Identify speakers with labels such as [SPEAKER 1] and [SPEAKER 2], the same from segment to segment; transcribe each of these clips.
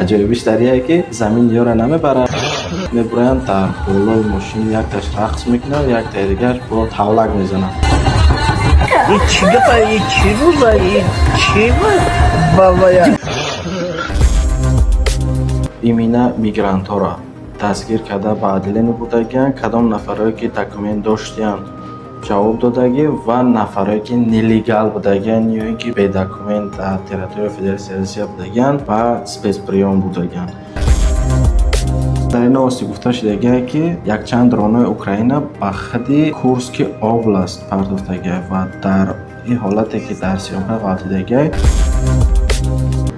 [SPEAKER 1] Аҷоибиш дар ие ки замин ёра намебарад, мебураянд дар болои мошин якташ рақс мекунад, яктаи дигараш бо тавлак мезанад.
[SPEAKER 2] И чӣ гапа, и чӣ рӯза, и чӣ бабая?
[SPEAKER 1] Имина мигрантҳоро дастгир карда ба адлия бурдагианд. Кадом нафарое ки документ доштиянд, ҷавоб додагӣ ва нафарое ки нелегал будагианд ё ин ки бедокумент дар территорияи Федератсияи Россия будагианд, ба спецприём бурдагианд. Дар ин новости гуфта шудагие ки якчанд дронои Украина ба худи Курский область партофтагия ва дар ин ҳолате ки дар съёмка ғалтидагия,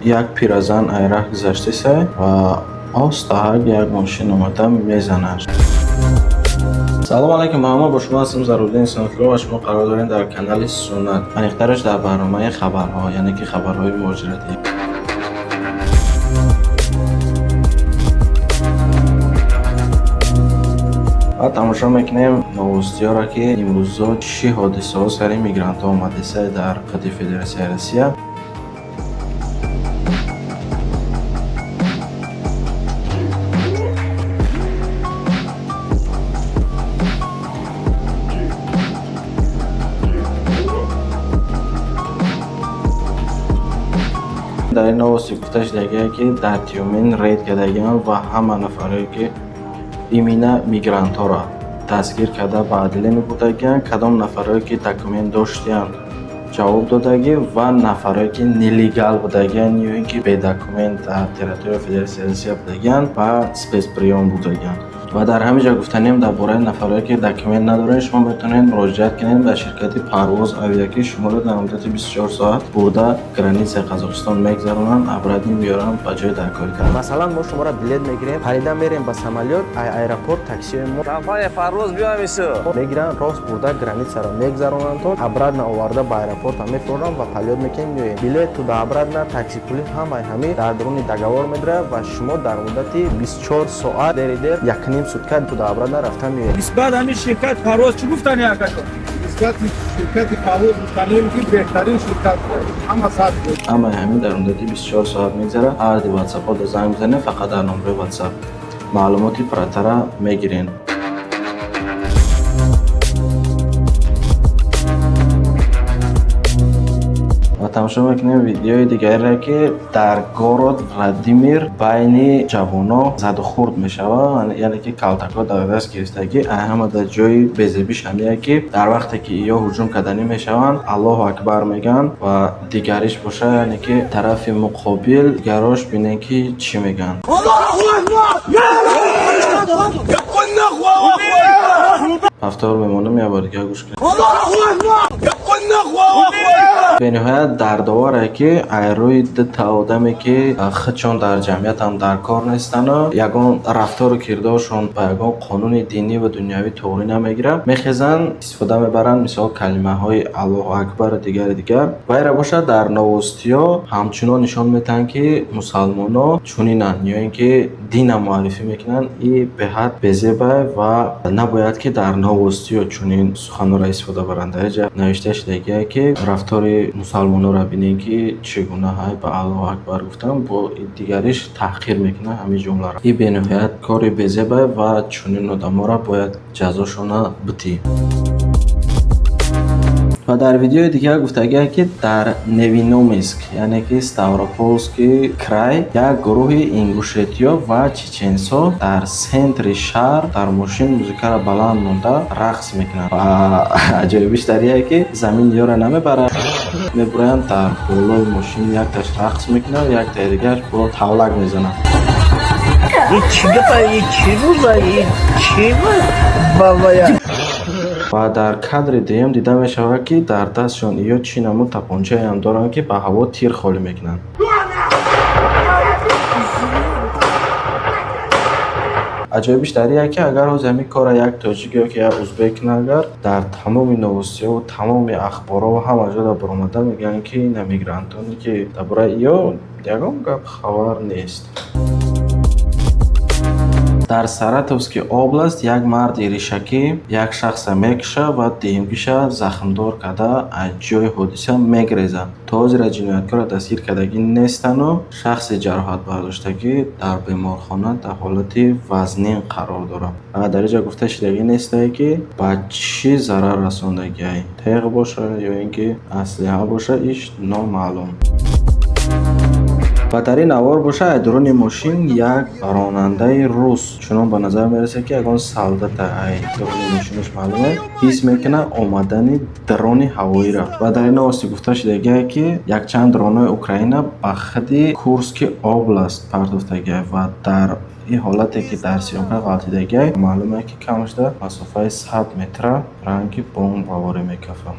[SPEAKER 1] як пиразан айраҳ гузаштесай ва остаҳак як мошин омада мезанад. Салом алайкум ба ҳама, бо шумо ҳастам Заруриддин Суннатулло ва шумо қарор дорем дар канали Суннат, аниқтараш дар барномаи хабарҳо, яъне ки хабарҳои муҳоҷиратӣ. Ва тамошо мекунем новостиҳоро, ки имрӯзо чӣ ҳодисаҳо сари мигрантҳо омадеса дар худи Федератсияи Россия. Дар ин новости гуфта шудагие ки дар Тюмен рейд кардагианд ва ҳама нафарое ки имина мигрантҳоро дастгир карда ба адлия бурдагианд. Кадом нафарое ки документ доштиянд, ҷавоб додагӣ ва нафарое ки нелегал будагианд ё ин ки бедокумент дар территорияи Федератсияи Россия будагианд, ба спецприём бурдагианд. Ва дар ҳамин ҷо гуфтанем дар бораи нафарое ки документ надоранд: шумо метавонед муроҷиат кунед ба ширкати Парвоз Авиа, ки шуморо дар муддати 24 соат бурда границаи Қазоқистон мегзаронанд, обратно меоранд ба ҷои даркорӣ кардан.
[SPEAKER 3] Масалан, мо шуморо билет мегирем, парида мерем ба самолёт, ай аэропорт таксиҳои мо
[SPEAKER 4] Компания Парвоз биёмису.
[SPEAKER 3] мегиранд, рост бурда границаро мегзаронанд, обратно оварда ба аэропорта мефуроранд ва полёт мекунем, меоем. Билет туда обратно, такси, пули ҳамаи ҳамин дар дуруни договор медорад ва шумо дар муддати 24 соат, дери дер якним сутка туда обратно рафта меоед.
[SPEAKER 5] Нисбат ҳамин ширкат Парвоз чӣ гуфтани, акашо?
[SPEAKER 6] Нисбати ширкати Парвоз гуфтанем, ки беҳтарин ширкат, ҳама сатҳ.
[SPEAKER 1] Ҳамаи ҳамин дар муддати 24 соат мегзарад. Ҳарди ватсапҳо занг мезанед, фақат дар номраи ватсап маълумоти пурратара мегирен. Ва тамошо мекунем видеои дигареро, ки дар город Владимир байни ҷавоно задухӯрд мешавад, яъне ки калтакҳо дар даст гирифтагӣ. Ҳама дар ҷои безебиш ҳамие ки дар вақте ки ё ҳуҷум карданӣ мешаванд, Аллоҳу акбар мегӯянд ва дигариш боша, яъне ки тарафи муқобил дигарош, бинем ки чӣ мегӯянд. Повтор мемонам, як бор дигар гӯш кунед. Бениҳоят дардоваре, ки айрӯи дута одаме ки худшон дар ҷамъиятам дар кор нестану ягон рафтору кирдоршон ба ягон қонуни динӣ ва дунявӣ туғрӣ намегирад, мехезанд, истифода мебаранд, мисол калимаҳои Аллоҳу акбару дигари дигар. Вайра бошад, дар новостиҳо ҳамчунон нишон медиҳанд, ки мусалмоно чунинанд ё ин ки дина муаррифӣ мекунанд. И беҳад безебай ва набояд ки дар новостиҳо чунин суханҳоро истифода баранд. Дар инҷа навишта шудагие, ки рафтори мусалмононро бинем, ки чӣ гуна ҳай ба Аллоҳу акбар гуфтан, бо дигариш таҳқир мекунад ҳамин ҷумларо. И бениҳоят кори безебай ва чунин одаморо бояд ҷазошона битӣ. Ва дар видеои дигар гуфтагие, ки дар Невинномыск, яъне ки Ставропольский край, як гурӯҳи ингушетиё ва чеченсо дар центри шаҳр дар мошин музикаро баланд монда рақс мекунанд. Ва аҷоибиш дар ие ки замин ёра намебарад, мебураянд дар болои мошин якташ рақс мекунад, яктаи дигараш бо тавлак мезанад.
[SPEAKER 2] И чӣ гапа, и чӣ рӯза, и чӣ бабая?
[SPEAKER 1] Ва дар кадри дуюм дида мешавад, ки дар дастшон ё чӣ намуд тапончаам доранд, ки ба ҳаво тир холӣ мекунанд. Аҷоибиш дар ие ки агар ҳози ҳамин корро як тоҷик ё ки як узбек кунад, агар дар тамоми новостиҳо, тамоми ахборҳо ҳама ҷода баромада мегӯянд, ки ина мигрантоне, ки дар бораи ё ягон гап хабар нест. Дар Саратовский область як марди ришакӣ як шахса мекуша ва дуюмгиша захмдор карда, аз ҷои ҳодиса мегрезад. То ҳозира ҷинояткорро дастгир кардагӣ нестану шахси ҷароҳатбардоштагӣ дар беморхона дар ҳолати вазнин қарор дорад. Ва дар инҷа гуфта шудагӣ нестае, ки ба чӣ зарар расондагиай, теғ боша ё ин ки аслиҳа боша, иш номаълум. Ва дар ин навор боша, аз дуруни мошин як ронандаи рус, чунон ба назар мерасад, ки ягон солдата ай дуруни мошинаш маълуме, ҳис мекунад омадани дрони ҳавоиро. Ва дар ин новости гуфта шудагие, ки якчанд дронҳои Украина ба худи Курский область партофтагиай ва дар ин ҳолате, ки дар съёмка ғалтидагиай, маълуме, ки камашда масофаи 100 метра ранги бомбаворӣ мекафад.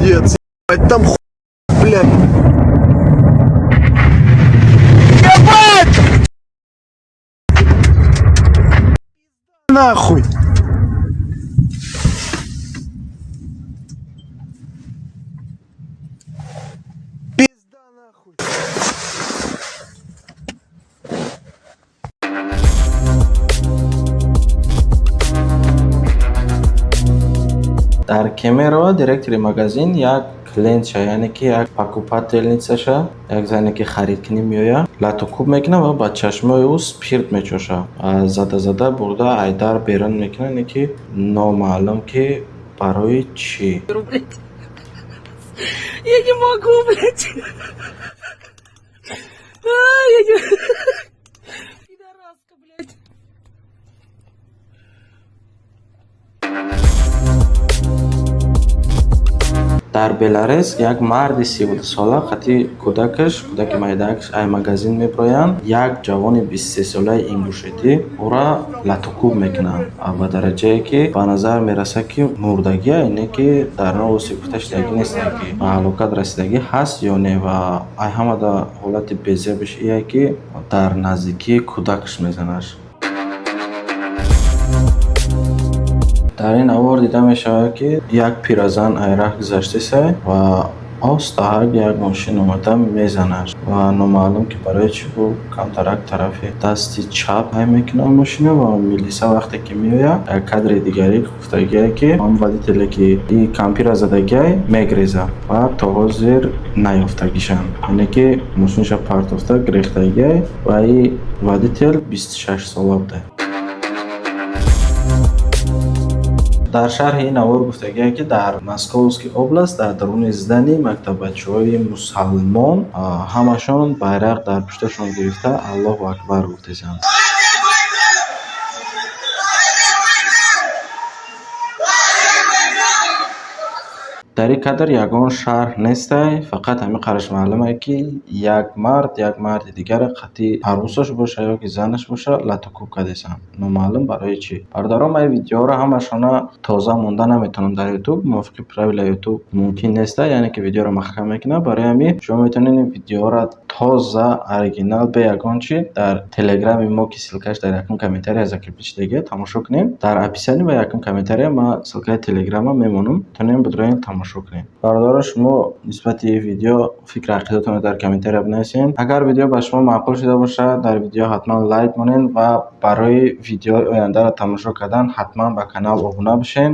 [SPEAKER 4] Пиздец, ебать, там хуй, блядь. Ебать! Нахуй! Пизда нахуй!
[SPEAKER 1] Дар Кемерово директори магазин як клиентша, яъне ки як покупательницаша, як зане, ки харидкунӣ меояд, лату кӯб мекунад ва ба чашмои ӯ спирт мечошад. Зада зада бурда айдар берун мекунад, яъне ки номаълум, ки барои чӣ.
[SPEAKER 7] Блядь. Я не могу, блядь. А, я не... Пидораска, блядь.
[SPEAKER 1] Дар Беларус як марди 32сола қати кӯдакаш, кӯдаки майдаакаш, ай магазин мебироянд. Як ҷавони 23солаи ингушетӣ ӯра латукӯб мекунанд ба дараҷае, ки ба назар мерасад, ки мурдагия, ине ки дар новости гуфта шудагӣ нестае, ки ба ҳалокат расидагӣ ҳаст ё не. Ва ай ҳамада ҳолати безебиш ие, ки дар наздикии кӯдакаш мезанаш. Дар ин навор дида мешавад, ки як пиразан ай раҳ гузаштесай ва остаҳак як мошин омада мезанаш ва номаълум, ки барои чӣ бу камтарак тарафи дасти чап ҳай мекунад мошина. Ва милиса вақте ки меояд, як кадри дигарӣ гуфтагие, ки он водителе, ки и кампира задагиай, мегрезад ва то ҳозир наёфтагишанд, яъне ки мошинаша партофта гирехтагиай ва и водитель 26сола буда. Дар шарҳи ин навор гуфтагие, ки дар Московский область дар даруни здание мактаббачаҳои мусалмон ҳамашон байрақ дар пушташон гирифта, Аллоҳу акбар гуфтесанд. Дар ин кадр ягон шарҳ нестай, фақат ҳамин қараш маълуме, ки як мард як марди дигарро қати арӯсаш боша ё ки занаш боша латукӯб кардесанд, номаълум барои чӣ. Бародарон, ман ин видеоҳоро ҳамашона тоза монда наметавонам дар Ютуб, мувофиқи правила Ютуб мумкин неста, яъне ки видеоро маҳкам мекунад. Барои ҳамин шумо метавонед ин видеоҳоро тоза, оригинал, бе ягон чӣ дар телеграми мо, ки ссылкаш дар якум комментария закрепить шудагия, тамошо кунед. Дар описание ва якум комментария ман ссылкаи телеграма мемонам, метавонед бидроен, тамошо кунед. Бародаро, шумо нисбати ин видео фикру ақидатонро дар комментария бинависед. Агар видео ба шумо маъқул шуда бошад, дар видео ҳатман лайк монед ва барои видеои ояндаро тамошо кардан ҳатман ба канал обуна бошед.